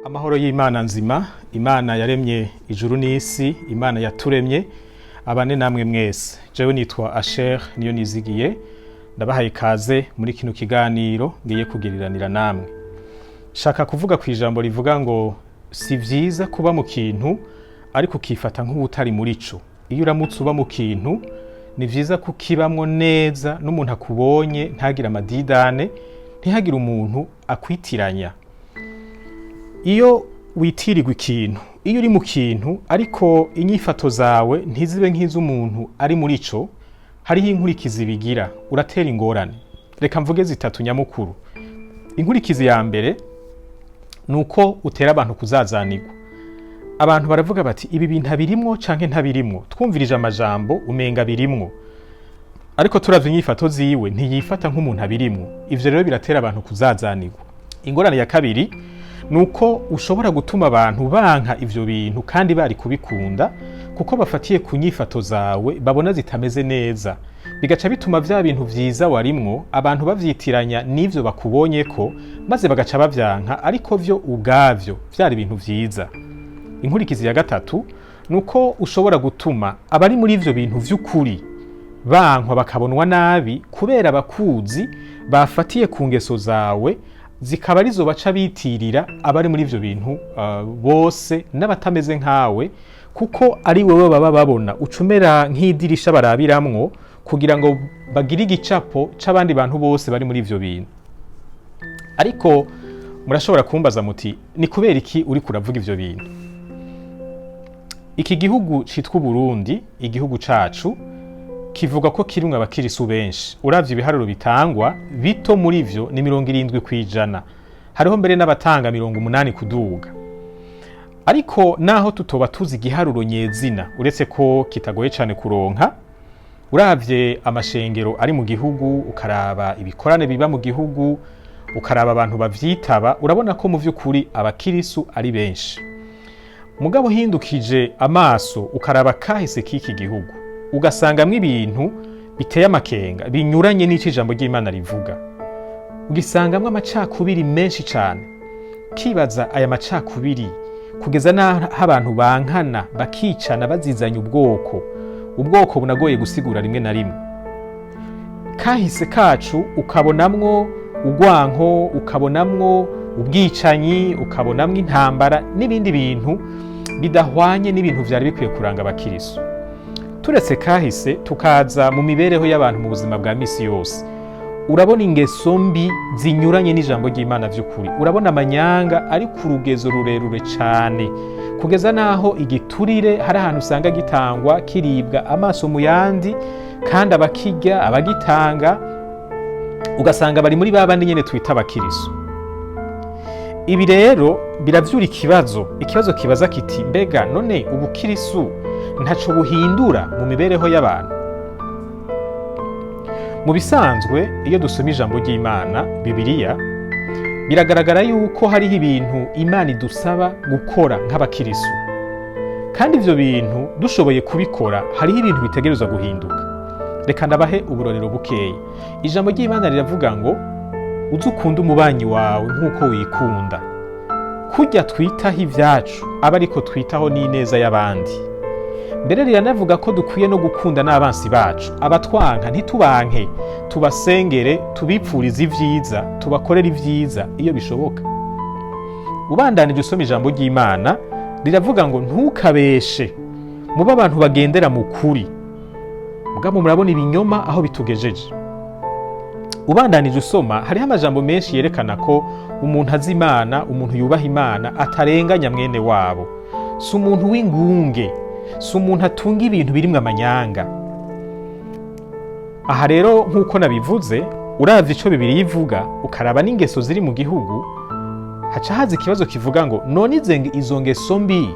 Amahoro y'Imana nzima, Imana yaremye ijuru n'isi, Imana yaturemye, abane namwe mwese. Jewe nitwa Asher niyo nizigiye, ndabahaye ikaze muri kino kiganiro ngiye kugiriranira namwe. Shaka kuvuga ku ijambo rivuga ngo si vyiza kuba mu kintu ariko ukifata nk'uwutari muri co. Iyo uramutse uba mu kintu, ni vyiza kukibamwo neza, n'umuntu akubonye ntagire amadidane, ntihagire umuntu akwitiranya. Iyo witirirwa ikintu, iyo uri mu kintu ariko inyifato zawe ntizibe nk'iz'umuntu ari muri co, hariho inkurikizi bigira, uratera ingorane. Reka mvuge zitatu nyamukuru. Inkurikizi ya mbere ni uko utera abantu kuzazanirwa. Abantu baravuga bati: "Ibi bintu abirimwo canke ntabirimwo? Twumvirije amajambo umenga birimwo, ariko turavye inyifato ziwe ntiyifata nk'umuntu abirimwo." Ivyo rero biratera abantu kuzazanirwa. Ingorane ya kabiri ni uko ushobora gutuma abantu banka ivyo bintu kandi bari kubikunda, kuko bafatiye ku nyifato zawe babona zitameze neza, bigaca bituma vya bintu vyiza warimwo abantu bavyitiranya n'ivyo bakubonyeko, maze bagaca bavyanka, ariko vyo ubwavyo vyari ibintu vyiza. Inkurikizi ya gatatu ni uko ushobora gutuma abari muri ivyo bintu vy'ukuri bankwa, bakabonwa nabi, kubera abakuzi bafatiye ku ngeso zawe, zikaba arizo baca bitirira abari muri ivyo bintu bose n'abatameze nkawe, kuko ari wewe baba babona ucumera nk'idirisha barabiramwo kugira ngo bagire igicapo c'abandi bantu bose bari muri ivyo bintu. Ariko murashobora kumbaza muti: "Ni kubera iki uriko uravuga ivyo bintu?" Iki gihugu citwa Uburundi, igihugu cacu, kivuga ko kirimwo abakirisu benshi. Uravye ibiharuro bitangwa, bito muri vyo ni 70%, hariho mbere n'abatanga 80 kuduga. Ariko naho tutoba tuzi igiharuro nyezina, uretse ko kitagoye cane kuronka, uravye amashengero ari mu gihugu, ukaraba ibikorane biba mu gihugu, ukaraba abantu bavyitaba, urabona ko mu vy'ukuri abakirisu ari benshi. Mugabo hindukije amaso ukaraba kahise k'iki gihugu, ugasangamwo ibintu biteye amakenga binyuranye n'ico ijambo ry'Imana rivuga, ugisangamwo amacakubiri menshi cane. Kibaza aya macakubiri kugeza n'aho abantu bankana, bakicana, bazizanya ubwoko, ubwoko bunagoye gusigura rimwe na rimwe. Kahise kacu ukabonamwo urwanko, ukabonamwo ubwicanyi, ukabonamwo intambara n'ibindi bintu bidahwanye n'ibintu vyari bikwiye kuranga abakirisu. Turetse kahise, tukaza mu mibereho y'abantu mu buzima bwa misi yose, urabona ingeso mbi zinyuranye n'ijambo ry'Imana vy'ukuri. Urabona amanyanga ari ku rugezo rurerure cane, kugeza n'aho igiturire hari ahantu usanga gitangwa, kiribwa amaso mu yandi, kandi abakirya, abagitanga, ugasanga bari muri ba bandi nyene twita abakirisu. Ibi rero biravyura ikibazo, ikibazo kibaza kiti: "Mbega none ubukirisu ntaco buhindura mu mibereho y'abantu?" Mu bisanzwe, iyo dusoma ijambo ry'Imana, Bibiliya, biragaragara yuko hariho ibintu Imana idusaba gukora nk'abakirisu, kandi ivyo bintu dushoboye kubikora, hariho ibintu bitegerezwa guhinduka. Reka ndabahe uburorero bukeya. Ijambo ry'Imana riravuga ngo uze ukunde umubanyi wawe nk'uko wikunda. Kurya twitaho ivyacu, aba ariko twitaho n'ineza y'abandi. Mbere riranavuga ko dukwiye no gukunda n'abansi bacu, abatwanka ntitubanke, tubasengere, tubipfurize ivyiza, tubakorere ivyiza iyo bishoboka. Ubandanije usoma ijambo ry'Imana, riravuga ngo ntukabeshe, mube abantu bagendera mu kuri. Mugabo murabona ibinyoma aho bitugejeje. Ubandanije usoma, hariho amajambo menshi yerekana ko umuntu azi Imana, umuntu yubaha Imana, atarenganya mwene wabo, si umuntu w'ingunge, si umuntu atunga ibintu birimwo amanyanga. Aha rero, nk'uko nabivuze, uravye ico Bibiliya ivuga, ukaraba n'ingeso ziri mu gihugu, haca haza ikibazo kivuga ngo: "None izo ngeso mbi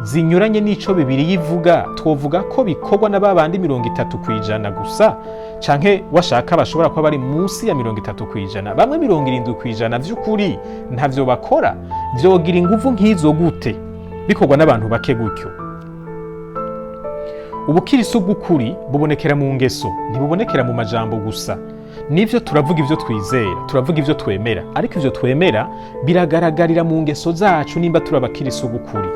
zinyuranye n'ico Bibiliya ivuga, twovuga ko bikorwa na babandi 30% gusa, canke washaka bashobora kuba bari munsi ya 30%, bamwe 70% vy'ukuri ntavyo bakora? Vyogira inguvu nk'izo gute bikorwa n'abantu bake gutyo?" Ubukirisu bw'ukuri bubonekera mu ngeso, ntibubonekera mu majambo gusa. Nivyo, turavuga ivyo twizera, turavuga ivyo twemera, ariko ivyo twemera biragaragarira mu ngeso zacu nimba turi abakirisu b'ukuri.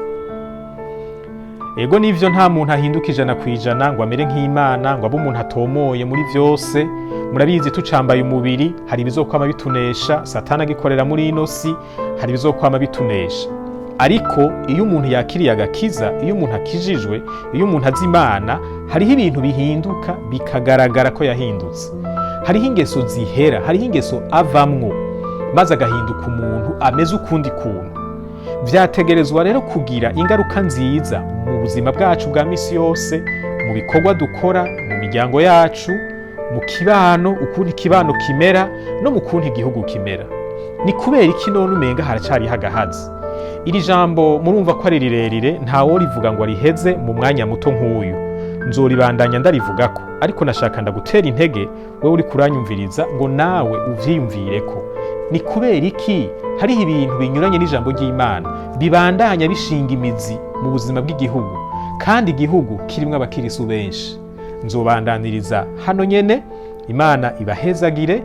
Ego, nivyo, nta muntu ahinduka 100% ngo amere nk'Imana, ngo abe umuntu atomoye muri vyose. Murabizi, tucambaye umubiri hari ibizokwama bitunesha. Satani agikorera muri ino si, hari ibizokwama bitunesha. Ariko iyo umuntu yakiriye agakiza, iyo umuntu akijijwe, iyo umuntu azi Imana, hariho ibintu bihinduka bikagaragara ko yahindutse. Hariho ingeso zihera, hariho ingeso avamwo, maze agahinduka umuntu ameze ukundi kuntu. Vyategerezwa rero kugira ingaruka nziza mu buzima bwacu bwa misi yose, mu bikorwa dukora, mu miryango yacu, mu kibano, ukuntu ikibano kimera, no mu kuntu igihugu kimera. Ni kubera iki none umenga haracariho agahazi? Iri jambo murumva ko ari rirerire, ntaworivuga ngo ariheze mu mwanya muto nk'uyu. Nzoribandanya ndarivugako, ariko nashaka ndagutera intege wewe uri kuranyumviriza ngo nawe uvyiyumvireko. Ni kubera iki hariho ibintu binyuranye n'ijambo ry'Imana bibandanya bishinga imizi mu buzima bw'igihugu, kandi igihugu kirimwo abakirisu benshi? Nzobandaniriza hano nyene. Imana ibahezagire,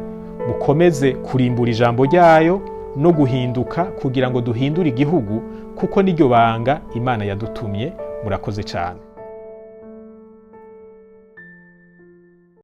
mukomeze kurimbura ijambo ryayo no guhinduka kugira ngo duhindure igihugu, kuko niryo banga Imana yadutumye. Murakoze cyane.